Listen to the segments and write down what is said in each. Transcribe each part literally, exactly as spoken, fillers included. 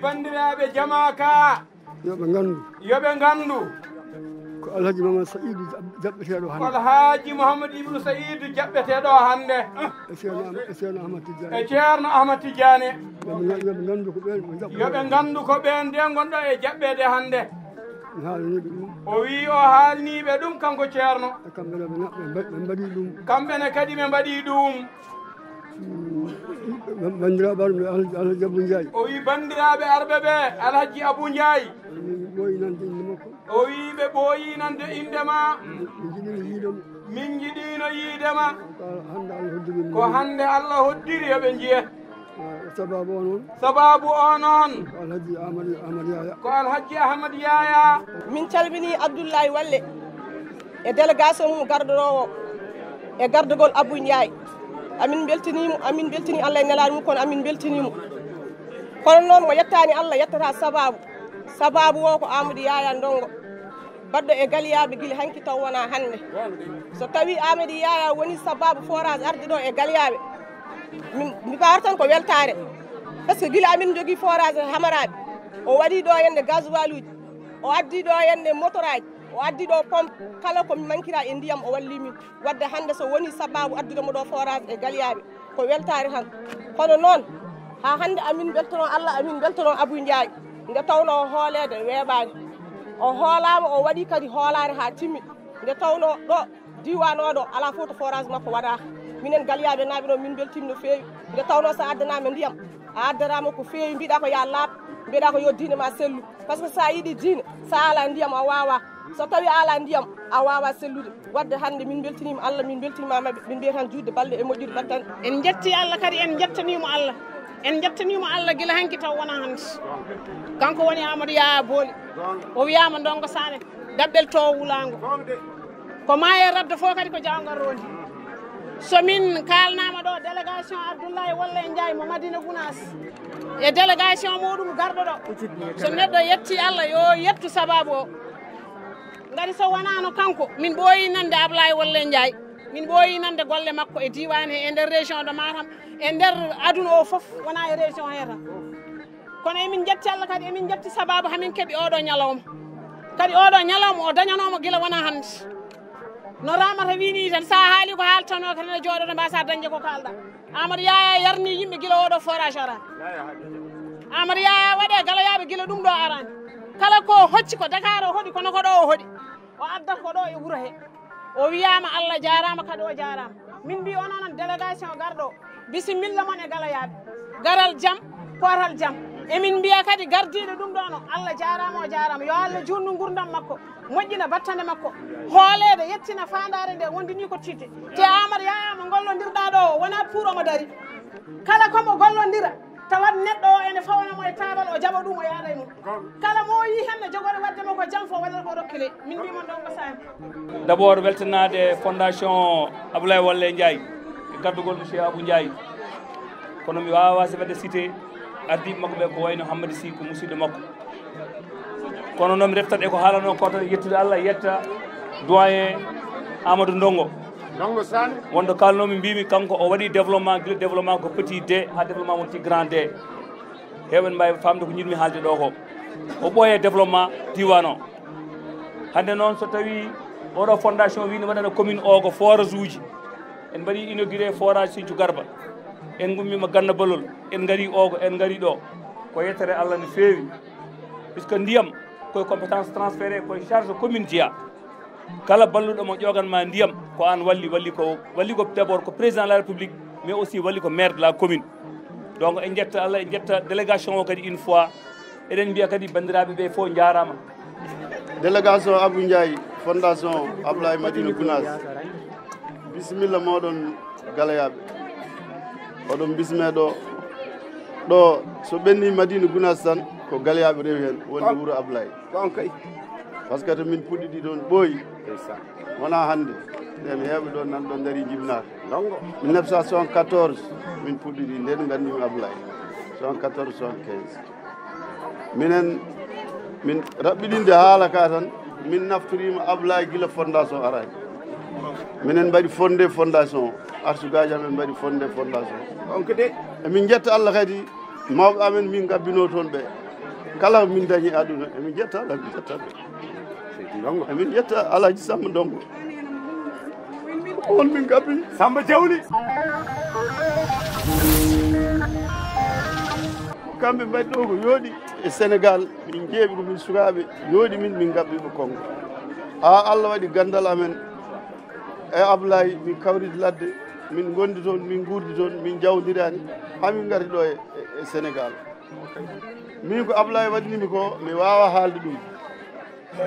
Banndiraaɓe jamaa ka, yo ɓe nganndu, yo ɓe nganndu ko Alhaji Mamadou Saïdou jaɓ-, jaɓɓeteeɗo ko hannde. Alhaji Mouhamadou Ibnu Saïdou jaɓɓeteeɗo hannde. E Ceerno Am-, e Ceerno Ahmad Tidiane. E Ceerno Ahmad Tidiane. Yo ɓe nga-, yo ɓe nganndu ko ɓeen ɓe jaɓɓeteeɗo. Yo ɓe nganndu ko ɓeen de ngonɗo e jaɓɓeede hannde. Mi haalaniiɓe ɗum. O wii o haalniiɓe ɗum kanko Ceerno. E kamɓe ne ɓe nga-, ɓe mba-, ɓe mbaɗii ɗum. Kamɓe ne kadi ɓe mbaɗii ɗum. Banndiraaɓe arɓe Alhaji, Alhaji Abou Ndiaye. O wii banndiraaɓe arɓe ɓe Alhaji Abou Ndiaye. Min ɓooyi nande innde makko. O wii ɓe ɓooyi nande innde ma. Min njiɗino yiide mo. Min njiɗino yiide ma. Ko hannde Allah hoddiri min. Ko hannde Allah hoddiri yo ɓe njiye. Eh, sababu o noon. Sababu o noon. Ko Alhaji Amadou, Amadou Yaya. Ko Alhaji Ahmad Yaya. Min calmini Abdoulaye Walle e délégation mum gardoɗo o e gardagol Abou Ndiaye. Amin beltini mo, amin beltini Allah e nelaaɗo mum, kono amin beltini mo. Kono noon mo yettaani Allah yettata sababu. Sababu o ko Amadou Yaya Ndongo, baɗɗo e Galiyaaɓe gila hanki taw wona hannde. So tawi Amadou Yaya woni sababu forage arde ɗo e Galiyaaɓe, mi, mi paara tan ko weltaare. Parce que gila amin jogii forage e Hamaraɓe, o waɗi ɗo hannde gasoil uji, o addi ɗo hannde motoraaji, o addi ɗo pompe, kala ko mi mankira e ndiyam o walli min. Wadde hannde so woni sababu addude mo ɗo forage e Galiyaaɓe, ko weltaare tan. Kono noon, haa hannde amin mbeltono Allah, amin mbeltono Abou Ndiaye, nde tawno hooleede weeɓaani. O hoolaama, o waɗi kadi hoolaare haa timmi. Nde tawno ɗo diiwaan o ɗo, alaa fof to forage makko waɗaaka. Minen Galiyaaɓe naaɓe ɗo, min mbeltiima no feewi. Nde tawno so addanaama ndiyam, a addanaama ko feewi, mbiɗa ko ya laaɓ, mbiɗa ko yo diine ma sellu. Par ce que so a yiɗi diine, so a alaa ndiyam, a waawaa. So tawi a alaa ndiyam, a waawaa sellude. Wadde hannde min mbeltiniima Allah, min mbeltiniima maɓɓe, min mbiya tan juutde balɗe e moƴƴude battane. En njetti Allah kadi, en njettaniima Allah. En njettaniima Allah gila hanki taw wona hannde. Kanko woni Amadou Yaya Booli. O wiyaama Ndongo Sané, daɓɓel to wulaango. Ko maaye radde fof kadi ko jaawngal rondi. So min kaalnaama ɗo délégation Abdoulaye Walle Ndiaye mo Madina Gounass e délégation muɗum garɗo ɗo. So neɗɗo yetti Allah yo yettu sababu o. Ngari so wonaano kanko, min ɓooyi nande Ablaye Walle Ndiaye, min ɓooyi nande golle makko e diiwaan he, e nder région de Matam, e nder aduna o fof, wona e région he tan. Kono emin njetti Allah kadi, emin njetti sababu hamin keɓi oɗo ñalawma. Kadi oɗo ñalawma o dañanooma gila wona hannde. No Ramata wii nii tan, so a haali ko haaltanoo kadi, ene jooɗo, ne mbaasaa dañde ko kaalɗaa. Amadou Yaya yarni yimɓe gila oɗo forage araani. Amadou Yaya waɗe Galoyaaɓe gila ɗum ɗo araani. Kala ko hocci ko Dakar o hoɗi, kono ko ɗo o hoɗi. O addata ko ɗo e wuro he. O wiyaama Allah jaaraama, kadi o jaaraama. Min mbii onon on délégation garɗo o, bisimilla mon e Galoyaaɓe. Garal jam, pootal jam. Emin mbiya kadi gardiiɗo ɗum ɗo no, Allah jaaraama, o jaaraama. Yo Allah juutnu ngurdam makko, moƴƴina battane makko. Hooleede, yettina faandaare nde, wondini ko tiiɗde. Te Amadou Yaya mo gollondirɗaa ɗo o, wonaa pour omo dari. Kala ko mo gollondira, tawat neɗɗo o ene fawana mo e taabal, o jaɓa ɗum, o yaada e mum. Kala mo o yii heen ne jogori waɗde mo ko jam fof, waɗata ko rokkile. Min mbii mon ɗon ko saami. D'abord, weltanaade Fondation Abdoulaye Walle Ndiaye, e gardugol Monsieur Abou Ndiaye. Kono mi waawaa waasde waɗde cité ardiiɓe makko ɓe, ko wayno Hammadi Sy, ko musidɗo makko. Kono noon mi reftat e ko haalanoo ko tan, yettude Allah, yetta doyen Amadou Ndongo. Ndongo Sané. Wonde kaalnoomi, mbiimi kanko o waɗi développement, gila développement ko petit D, haa développement wonti grand D. Heewɓe mbaawi faamde ko njiɗmi haalde ɗo ko. O ɓooye développement diiwaan o. Hannde noon, so tawii oɗo fondation wii ne waɗana commune o ko forage uji, en mbaɗi inauguré forage Sinthiou Garba, en ngummiima Ganna Balol, en ngari o ko, en ngari ɗo, ko yettere Allah no feewi. Puisque ndiyam koye compétence transféré, koye charge commune jeyaa. Kala balluɗo mo ƴoogan ma ndiyam, ko aan walli, walli ko, walli ko d'abord ko président de la République, mais aussi walli ko maire de la commune. Donc, en njetta Allah, en njetta délégation o kadi une fois. Eɗen mbiya kadi banndiraaɓe ɓe fof njaaraama. Délégation Abou Ndiaye, Fondation Ablaye Madina Gounass. Bisimilla mooɗon Galoyaaɓe. Oɗon bismee ɗo. Ɗo, so ɓenni Madina Gounass tan, ko Galoyaaɓe rewi heen, wonde wuro Ablaye. Ko on kay. Par ce que to min puɗɗiɗi ɗon ɓooyi. Ndeysaan. Wonaa hannde. Nden heewɓe ɗon nan ɗon ndarii njibnaaka. Ndongo. Mille neuf cent soixante-quatorze, min puɗɗiɗi, nden nganndimi Ablaye. Soixante-quatorze, soixante-quinze. Minen, min raɓɓiɗinde haala ka tan, min naftoriima Ablaye gila fondation araani. Minen mbaɗi fondé fondation o, arsugaaji amen mbaɗi fondé fondation o. On ko de. Emin njetta Allah kadi, mawɓe amen min ngabbinoo toon ɓe. Kala min dañi aduna, emin jetta Allah, min jetta Allah. Seydi Ndongo. Emin jetta Alhaji Samba Ndongo. On min gabbi. Samba Jawli. Kamɓe mbaɗi ɗo ko yooɗi e Sénégal, min jeeɓi ko min sukaaɓe, yooɗi min, min gabbi ɓe Kongo. Ha Allah waɗi gandal amen e Ablaye, min kawriti ladde, min gondi toon, min gurdi toon, min jawdirani, ha min garti ɗo e, e, e Sénégal. Min ko Ablaye waɗnimi ko, mi wawa haalde ɗum.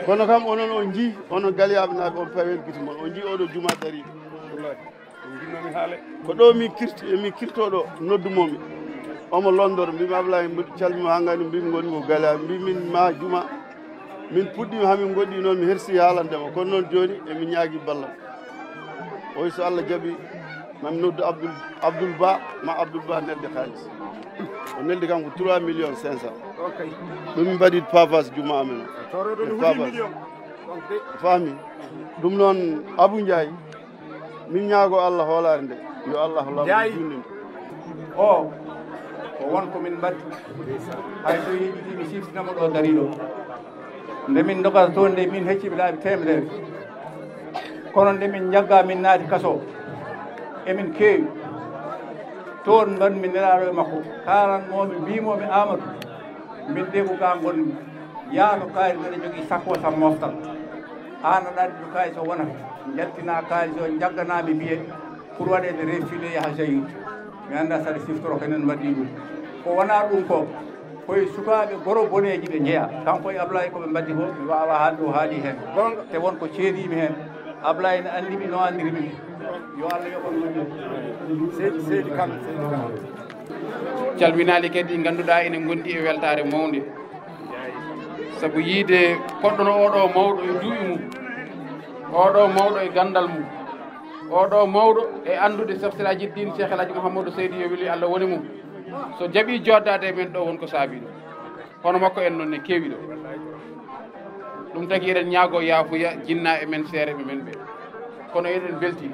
Kono kam onon on jii, onon Galiyaɓe naaɓe, on pawel gite mon, on jii oɗo juma dariɗo. Wallaahi. Ɗum jinnomi haale. Ko ɗo mi kirti, mi kirtoɗo noddumomi. Omo londoro, mbimi Ablaye, mbiɗo calmimo ha ngani, mbimi ngoni ko Galiyaɓe, mbimi min ma juma. Min puɗɗima hamin goɗɗi noon, mi hersi haalande mo. Kono noon jooni, emin ñaagi ballal. O wi so Allah jaɓi, mami noddu Abdoul, Abdoul Ba, ma Abdoul Ba nelde kaalis. O neldi kam ko trois millions cinq cents. Ok. Ɗum min mbaɗi pavage juma amen o. Toroɗo no huɗi pavage. Million. Ok. Faami. Ɗum noon, Abou Ndiaye, min ñaago Allah hoolaare nde. Yo Allah law Ndiaye. Junninde. O, ko won ko min mbaɗi. Hay so yiɗi mi siftinamo ɗo dariɗo. Nde min ndogata toon nde, min hecciɓe laabi teemedere. Kono nde min njagga, min naati kaso. Emin keewi. Toon mbanmi nelaaɗo e makko. Kaalanmomi, mbimomi, Amadou, min de ko ga ngonmi. Yaa to kaalis, mbeɗa jogii sakko tan moftal. Aan aɗa anndi to kaalis o wonata. Njaltina kaalis o, njagganami biye pour waɗeede refilé yaha Zaïre. Mi annda saɗa siftoro ko enen mbaɗi ɗum. Ko wona ɗum ko, koye sukaaɓe goro boneeji ɓe njeya. Kanko e Ablaye ko ɓe mbaɗi ko, mi waawa haalde o haali heen. Goonga. Te won ko ceediimi heen. Ablaye ne anndi mi, no anndiri mi. Yo Allah yoɓan moƴƴo. Seydi, Seydi Kane, Seydi Kane. Calminaali kadi, ngannduɗaa ene ngondi e weltaare mawnde. Sabu yiide koɗɗono oɗo mawɗo e duuɓi mum, oɗo mawɗo e ganndal mum, oɗo mawɗo e anndude Cheikh Siraji Ddin Cheikh El Hadji Mouhamadou Seydi, yo weli Allah woni mum. So jaɓi joddaade e men ɗo, won ko saabi ɗum. Hono makko en noon ne keewi ɗo. Ɗum tagi eɗen ñaago yaafuya jinna e men seereɓe men ɓe. Kono eɗen belti.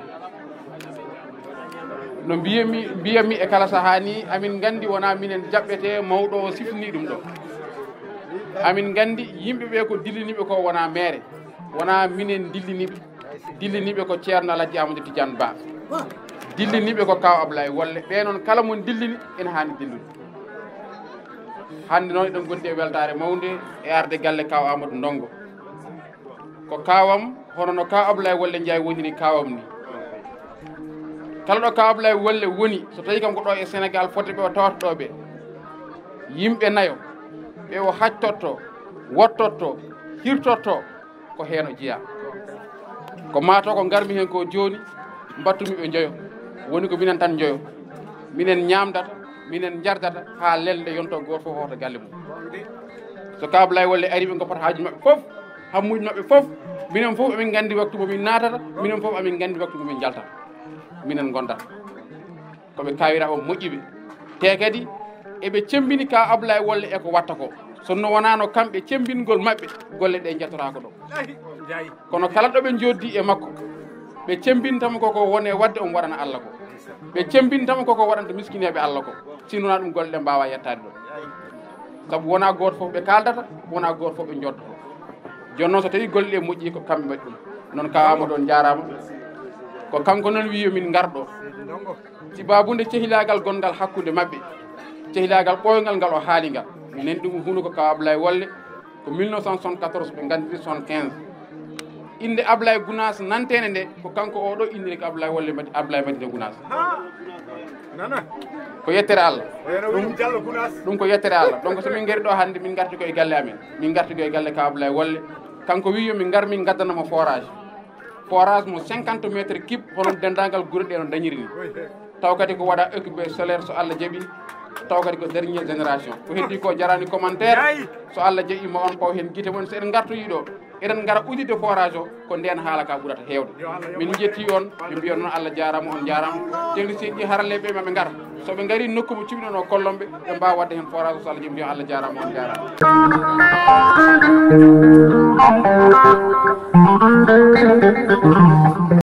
No mbiyami, mbiyami e kala sahaa ni, amin nganndi wonaa minen jaɓɓetee, mawɗo o sifni ɗum ɗo. Amin nganndi yimɓe ɓe ko dilliniɓe ko wonaa meere, wonaa minen dilliniɓe. Dilliniɓe ko Ceerno Alhaji Amadou Tidiane Ba. Dilliniɓe ko Kaaw Ablaye Wolle. Ɓe noon kala mon dillini ene haani dillude. Hannde noon eɗen gondi e weltaare mawnde e arde galle Kaaw Amadou Ndongo. Ko kaawam, hono no Kaaw Ablaye Wolle Njaay woniri kaawam ni. Kala ɗo Kaaw Ablaye Wolle woni, so tawi kam ko ɗo e Sénégal fodde ɓe o tawata ɗo ɓe. Yimɓe nayo, ɓe o haccotto, wottotto, hirtotto, ko heen o jeyaa. Ko maa taw ko ngarmi heen ko jooni, mbattumi ɓe njoyo. Woni ko minen tan njoyo. Minen ñaamdata, minen njardata, haa lelde yonto gooto fof hoota galle mum. So Kaaw Ablaye Wolle ari, ɓe ngoppata haaju maɓɓe fof, hammuuji maɓɓe fof. Minen fof emin nganndi waktu mo min naatata, minen fof emin nganndi waktu mo min njaltata. Minen ngondata. Ko ɓe kaawiraaɓe moƴƴuɓe. Te kadi, eɓe cemmbini Kaaw Ablaye Wolle e ko watta ko. So no wonaano kamɓe cemmbingol maɓɓe, golle ɗe njettotaako ɗo. Kono kala ɗo ɓe njooɗdi e makko, ɓe cemmbintamo ko ko woni e waɗde, omo waɗana Allah ko. Ɓe cemmbintamo ko ko waɗanta miskineeɓe Allah ko. Si wonaa ɗum, golle ɗe mbaawa yettaade ɗo. Sabu wonaa gooto fof ɓe kaaldata, wonaa gooto fof ɓe njooɗoto. Jooni noon, so tawii golle ɗe moƴƴi, ko kamɓe mbaɗi ɗum. Noon, Kaaw Amadou, on njaaraama. Ko kanko noon wiyi yo min ngar ɗo. Sibaabu nde cehilaagal gonngal hakkunde maɓɓe, cehilaagal ɓooyngal ngal o haali ngal. Nen ɗum hunuko Kaaw Ablaye Wolle, ko mille neuf cent soixante-quatorze ɓe nganndiri soixante-quinze. Innde Ablaye Gunaas nanteende nde, ko kanko oɗo inniri ko Ablaye Wolle Madi-, Ablaye Madina Gunaas. Nana. Ko yettere Allah. Wayno ɗum, Diallo Gunaas. Ɗum ko yettere Allah. Donc, so min ngari ɗo hannde, min ngarti ko e galle amen. Min ngarti ko e galle Kaaw Ablaye Wolle. Kanko wiyi yo min ngar, min ngaddana mo forage. Forage mo cinquante mètres cubes, hono denndaangal gure ɗe no dañiri ni. Taw kadi ko waɗa occupé solaire, so Allah jaɓi. Taw kadi ko dernière génération. Ko heddi ko jarani commentaire. So Allah jaɓi, ma on paw heen gite mon. So eɗen ngartoyi ɗo, eɗen ngara uditde forage o, ko ndeen haala ka ɓurata heewde. Min njetti on, min mbiya noon Allah jaaraama, on jaaraama. Technicien ji haralleeɓe ɓe, maɓe ngar. So ɓe ngari nokku mo cuɓiɗon o kollon ɓe, ɓe mbaawa waɗde heen forage, so Allah jaɓi, mbiya Allah jaaraama, on jaaraama.